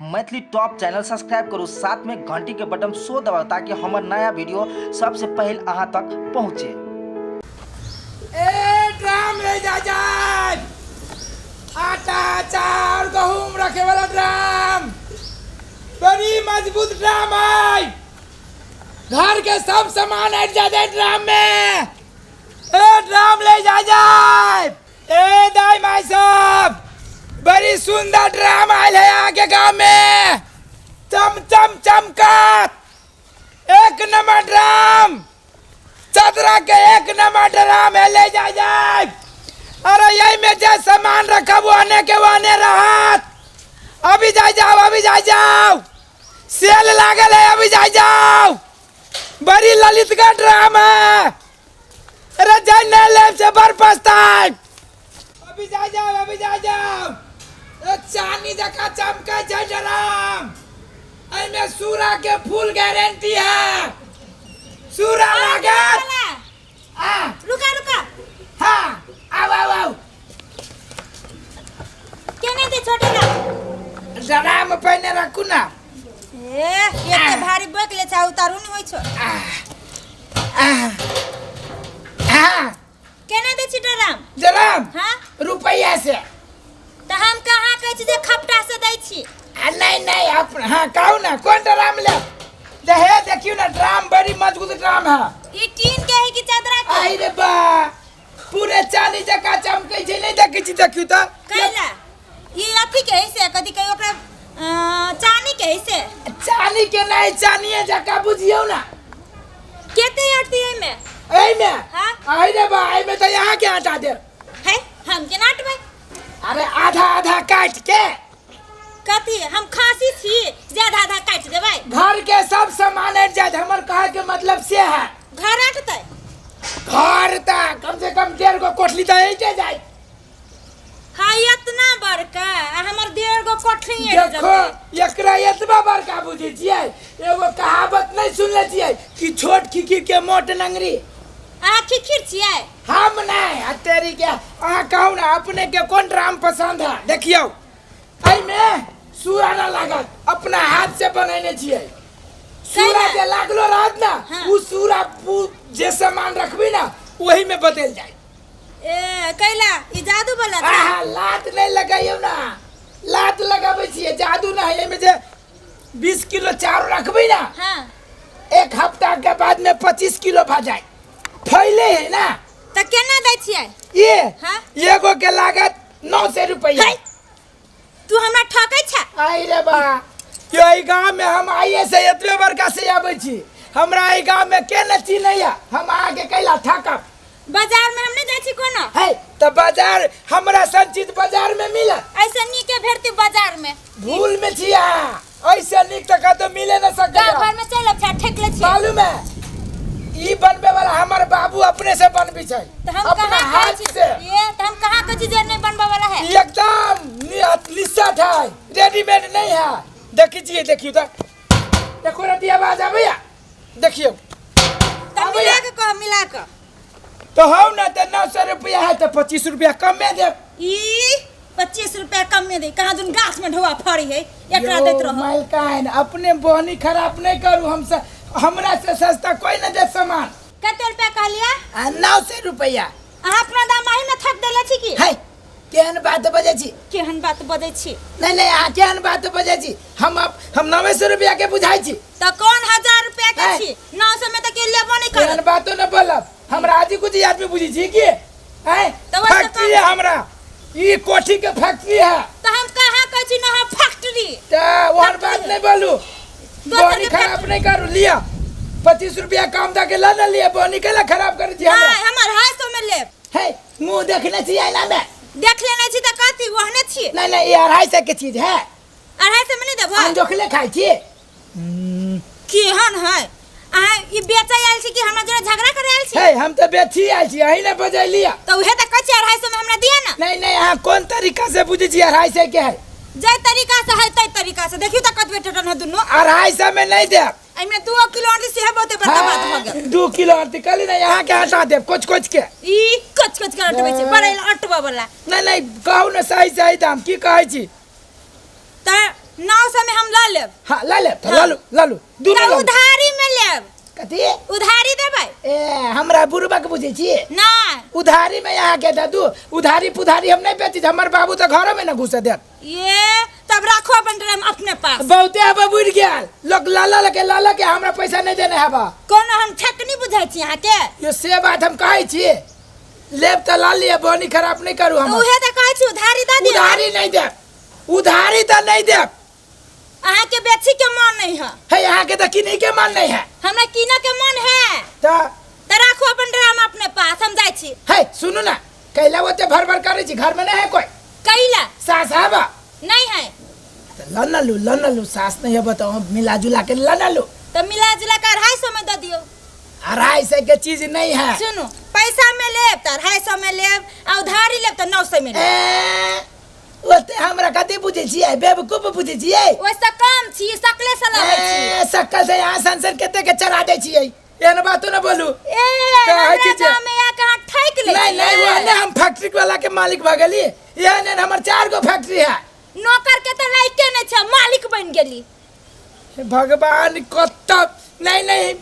Maithili top channel subscribe करू, साथमे घंटीके button सेहो दबाउ ताकि हमर नया वीडियो सबसँ पहिल अहाँ तक पहुँचे। ए ड्राम ले जा जाए, आटा चाउर गहूम रखे वाला ड्राम, बड़ी मजबूत ड्राम है, घर के सब सामान हट जा जाए ड्राम में। ए ड्राम ले जा जाए। ए दाई माई साहब, बड़ी सुंदर ड्राम आयल है यहाँ के गांव में, चम चम चमकत, एक नंबर ड्राम, चदरा के एक नंबर ड्राम है, ले जा जाए। अरे यही में जे सामान रखा वो आने के वो आने रहत। अभी जा जाओ, अभी जा जाओ, सेल लागल है, अभी जा जाओ। बड़ी ललित का ड्राम है। अरे जाए नहीं लेब से बड़ पछताए। अभी जा जाओ, अभी जा जाओ। ए चांदी जका चमकै छै ड्राम, एहिमे सूरा के फुल गारंटी है, सूरा लागत। आ रुका रुका। हाँ, आओ आओ आओ। केने दे छोटे ना। ड्राम पहिने रखू ना। ए एते भारी बोक ले छा, उतारू नहीं होई छो। आ, आ, आ, केने दे छी ड्राम? ड्राम? हाँ। रुपैया से। त हम कहाँ कहै छी जे खपटा से दै छी? आ नहीं नहीं, आप हाँ कहू ना, कौन ड्राम ले दे? देखियो ना, ड्राम बड़ी मजबूत ड्राम है। ई टीन के है कि चदरा के? आई रे बा, पूरे चांदी जका चमकै छै, नहीं देखै छी? देखियो त। कैला ई अथी के है से कथी कहि ओकरा, चानी के है से? चांदी के नहीं, चांदीए जका बुझियौ ना। केते अटती एमे? एहिमे? हाँ। आई रे बा, एहिमे तऽ यहाँ के आटा दे। है, हम केना अटबै? अरे आधा आधा काट के। कथी हम खांसी छी जे आधा आधा काटि देबै? घर के सब सामान अटि जायत, हमर कहे के मतलब से है। घर अटतै? घर तऽ कम से कम 1.5 गो कोठली तऽ अटि जाय। हाँ, इतना बड़का आ हमर 1.5 गो कोठली अटि देखो जेतै। एकरा एतबा बड़का बुझै छियै? एगो कहावत नहीं सुनले छियै कि छोट खिखिर के मोट नंगरी? अहाँ खिखिर छियै? हम नहीं, आ तेरी के। अहाँ कहू ना, अपने के कोन ड्राम पसंद है? देखियौ, एहिमे सूरा ना लागत, अपना हाथ से बनैने छियै। सूरा जे लागलो रहत ना, उ सूरा जे सामान रखबी ना वही में बदल जाए। ए कैला ई जादू वाला छै? आहा, लात नहीं लगाइयो ना, लात लगाबै छियै, जादू ना है। एहिमे जे 20 किलो चाउर रखबी ना, एक हफ्ता के बाद में 25 किलो भ जाए, फैले है ना। त केना दै छियै? ये? हाँ? एगो के लागत 900 रुपया। है, तू हमरा ठकै छ। आई रे बा, यो एहि गाँव में हम आइए से एतबे बड़का से आबै छी, हमरा एहि गाँव में के न चिन्हैया, हम अहाँके कैला ठकब? बाजार में हम नहीं जाइ छी कोनो। है तऽ बाजार हमरा सन चीज बाजार में मिलत? ऐसे नीके भेटते बाजार में? भूल में छी अहाँ, ऐसे नीक तऽ कतौ मिले न सकैया। गाँव घर में चलि अब ठेक ले छी। मालूम है, ई बनबे वाला हमर बाबू अपने से बनबी छै। तो हम अपना कहाँ कहै हाथ छी से। ये तो हम कहाँ कहै छी जे नहीं बनबे वाला है? ई एकदम निस्सठ है, रेडीमेड नहीं है। देखी छियै, देखियौ तऽ, देखो रति आवाज आबैया, देखियौ। तऽ आबैया। मिला के कह, मिला के। तो हौ ना, तऽ 900 रुपया है तऽ 25 रुपया कमे देब। ई 25 रुपया कम में दे, कहाँ दुन गाछ में ढोआ फड़ी है एकरा यौ, दैत रहो। मालकाइन, अपने बोनी खराब नहीं करू, हमसे हमरा से सस्ता कोई न दे सामान। कते रुपया कहलियै? आ 900 रुपया। अहाँ अपना दाम अही में थक देले छी की? है, केहन बात बजै छी? केहन बात बजै छी? नहीं नहीं, अहाँ केहन बात बजै छी? हम 900 रुपया के बुझाइ छी। तऽ कोन 1000 रुपया के है। छी? 900 में तऽ केओ लेबो नहीं केहन करत। बातो न बोलब, हमरा आजी कुछ आदमी बुझै छी की है? तऽ वैसे फैक्ट्री है हमरा, ई कोठी के फैक्ट्री है। तऽ हम कहाँ कहै छी न फैक्ट्री? तऽ ओहन बात नहीं बोलू, दोसर बोनी के खराब नहीं करू। लिया, 25 रुपया कम दे के ला ना लिया, बोनी केला खराब करै छी हमरा? नहीं, हम 250 में लेब। है, मुंह देखने छी आईना में? देख लेने छी तऽ कथी, ओहने छी। नहीं नहीं, ये 250 के चीज है। 250 में नहीं देबो? अनजोखले खाइ छी। केहन है अहाँ, ई बेचै आयल छी कि हमरा जोड़े झगड़ा करे आयल छी? है, हम तऽ बेची आयल छी, अहीं ने बजैलिया। तऽ उहे तऽ कहै छी, 250 में हमरा दिअ ना। नहीं नहीं, अहाँ कोन तरीका से बुझै छी 250 के है? जाहि तरीका से है तै तरीका से देखियौ तऽ कतबे टटन है दुनू। 250 में नहीं देब। एहिमे 2 किलो आंटी सेहो बहुते बड़का बात भऽ गेल। 2 किलो आंटी कहली ना, यहाँ के हटा देब कुछ कुछ के। ई कच कच के अटबै छै, बड़ै अटबऽ वाला। नहीं नहीं, कहू ने सही सही दाम, की कहै छी? तऽ 900 में हम लऽ लेब। हाँ लऽ लेब तऽ लऽ लू, लऽ लू दुनू तऽ लऽ लू। उधारी में लेब। कथी? उधारी देबै? ए हमरा बुढ़बक बुझै छियै? नहि। उधारी में यहाँ के दे दू, उधारी पुधारी हम नहीं बेची, हमर बाबू तो घरों में न घुसे देत। ये तब राखो अपन ड्रम अपने पास। बहुते अब बुढ़ गेल लोग, लाला लके लाला के हमरा पैसा नहीं देने हबा। कोनो हम ठकनी बुझै छी अहाँके? यो से बात हम कहै छी, लेब तऽ ला लिअ, बोनी खराब नहीं करू हम। उहे तऽ कहै छी उधारी दऽ दिअ। उधारी नहीं देब, उधारी तऽ नहीं देब। अहाँके बेची के मन नहीं है। है अहाँके तऽ किनै के मन नहीं है। हमरा किनै के मन है। तऽ तऽ राखू अपन ड्राम अपने पास, हम जाइ छी। है सुनू ना, कैला ओते भर भर करै छी, घर में नहीं है कोई? कैला? सास है बा? नहीं है। तऽ ल न लू, ल न लू, सास नहीं है बताओ, मिला जुला के ल न लू। तऽ मिला जुला के 250 में दऽ दियौ। 250 के चीज नहीं है। सुनू, पैसा में लेब तऽ 250 में लेब, आ उधारी लेब तऽ 900 में लेब। ए, ओते हमरा कथी बुझै छियै, बेवकूफ बुझै छियै? ओहिसँ कम छी, सकले से लबै छी। ए, सकल से यहाँ संसद कते के चढ़ा दै छियै, एहन बातो न बोलू। ए, कहै हमरा छी जे- गाँव में आके अहाँ ठकि लै नहीं, नहीं, छियै। वो नहीं, हम फैक्ट्री वाला के मालिक भऽ गेली, एहन एहन हमर 4 गो फैक्ट्री है। नौकर के तऽ लायके नहि छै, मालिक बनि गेली। हे भगवान, कत नहीं नहीं,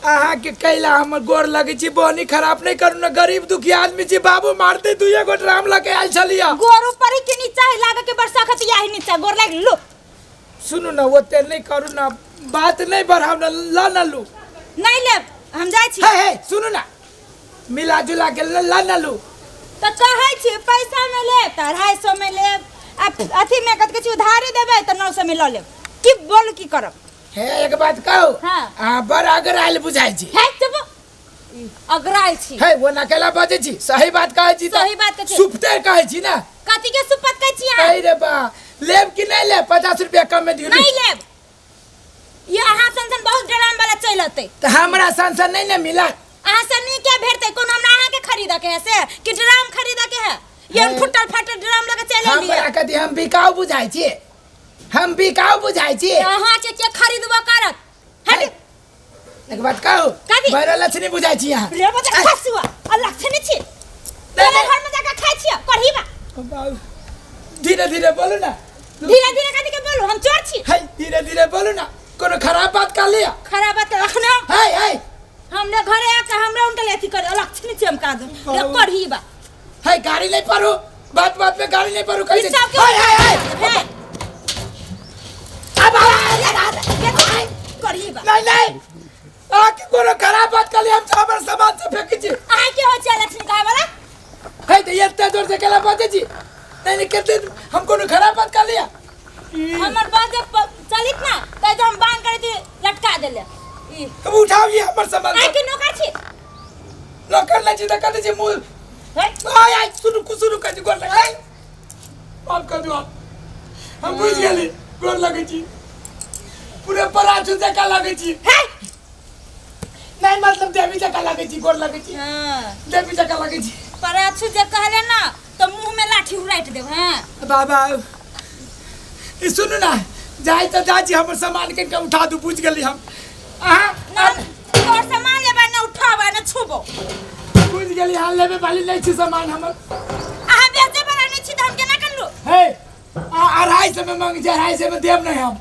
अहाँ के कैला हमर गोर लगै छी, बोनी खराब नहीं करू न, गरीब दुखी आदमी छी, बाबू मारते दुइये गो ड्राम लके आयल छलिया। गोर ऊपर ही के नीचा ही लागे के बरसा खत याही नीचा गोर लाग लो। सुनू न, ओते नहीं करू न, बात नहीं बढ़ाउ न, ल न लू। नहीं लेब, हम जाइ छी। हे हे सुनू न, मिला जुला के ल न लू। तऽ कहै छी पैसा में लेब तऽ 250 में लेब, आ अथी में कथी कहै छी उधारी देबै तऽ 900 में लऽ लेब। की बोलू की करब? हे एक बात कहू? हाँ। अहाँ बड़ अगरायल बुझाइ छी। हे चुप, अगरायल छी। हे वो नकेला बजै छी, सही बात कहै छी तऽ। सही बात कहै छी। सुपते कहै छी ना। कथी के सुपत कहै छी अहाँ? अरे रे बा, लेब कि नहीं लेब? 50 रुपया कम में दियौ। नहीं लेब। ये अहाँ सन सन बहुत डराम वाला चलि अतै। तऽ हमरा सन सन नहीं ने मिलत। अहाँ सन नीक के भेटतै? कोन हमरा अहाँ के खरीदऽ के है से कि ड्राम खरीदऽ के है? ये हे। फुटल फाटल ड्राम लऽ के चलि एलियै। हमरा कथी हम बिकाउ बुझाइ छी? हम बिकाउ बुझाइ छी? अहाँ के के खरीदबो करत? हट। हे, एक बात कहू? कथी? बड़ा लक्ष्मी बुझाइ छी अहाँ। रे बच्चा खसुआ, आ लक्ष्मी छी। नहीं, तोरा नहीं। घर में जाके खाइ छियै, करही बा। बाबू, धीरे धीरे बोलू ना। धीरे धीरे कथी के बोलू, हम चोर छी? हे धीरे धीरे बोलू ना, कोनो खराब बात कर लिया? खराब बात के रखना। हे हे हमरे घरे आके हमरा उनके अथी करे लक्ष्मी छी हम काज। रे बाबू। करही बा। हे गाड़ी नहीं पड़ू, बात बात पे गाड़ी नहीं पड़ू, कहि ई सब के- हे हे हे हे। अब ये करही बा। नहीं नहीं, आ के कोनो खराब बात कर लिया, हम हमर सामान से फेंकी छी। अहाँ के होइ छै लक्ष्मी कहे वाला? हे त एते जोर से केला बाजै छी? नहीं नहीं, केते हम कोनो खराब बात कर लिया? हमर बात जब चलित ना त हम बांध करे थी लटका देले। ई अब उठाओ ये हमर सामान। आइ के नौकर छी? नौकर नहीं छी त कथी छी मुँह? हे? आय आय सुनू सुनू कथी गोर लगे? माफ कर दो, हम बुझ गेली, गोर लगे छी, पूरे पराठू जकाँ लगे छी। हे? नहीं मतलब देवी जकाँ लगे छी, गोर लगे छी। हाँ। देवी जकाँ लगे छी। पराछू जे कहले ना तो मुंह में लाठी उड़ाइट देब। हाँ। बाबा ई सुनू ना, जाय तऽ जाइ छी, हमर सामान के उठा दू, बुझ गेली हम। अहाँ ना तोर सामान लेबा ना उठाबा ना छुबो। बुझ गेली, अहाँ लेबे वाली नहीं छी सामान हमर। अहाँ बेचे वाला नहीं छी तऽ हम केना करलू? हे आ 250 में मांग छै, 250 में देब नहीं हम,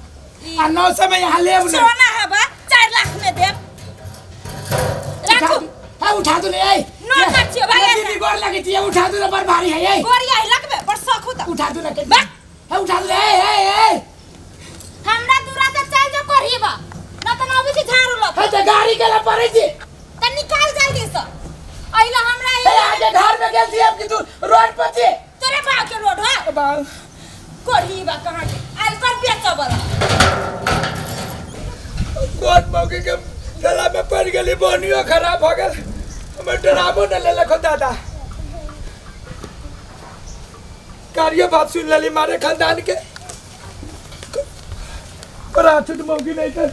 आ 900 में यहाँ लेब नहीं। सोना है बा 4 लाख में देब। उठा राखू। दू, हाँ उठा दू नहीं। नौकर छियो भाई, ये ऐसा। दीदी गोर लगे छी, उठा दू ना, बड़ भारी है ये। गोरिया ही लगबे बड़ शौक होता। उठा दू ना, बा। हाँ उठा दू, ए ए ए हमरा दूरा से चल जो करही बा, ना त ना छी झाड़ू लग। हाँ तो गाड़ी के ला पड़े छी। त निकाल जल्दी से। अइला हमरा ए आगे घर में गेल छी अब की तू रोड पर छी? तोरे बाप के रोड हो। बाप करही बा कहाँ के आइ कर बेच वाला। कोन मौके के गला में पड़ गेली, बोनियो खराब हो गेल, हमर डराबो न लेलक हो दादा। कार्य बात सुन लेली मारे खानदान के पराठूट मौकी नहीं तर।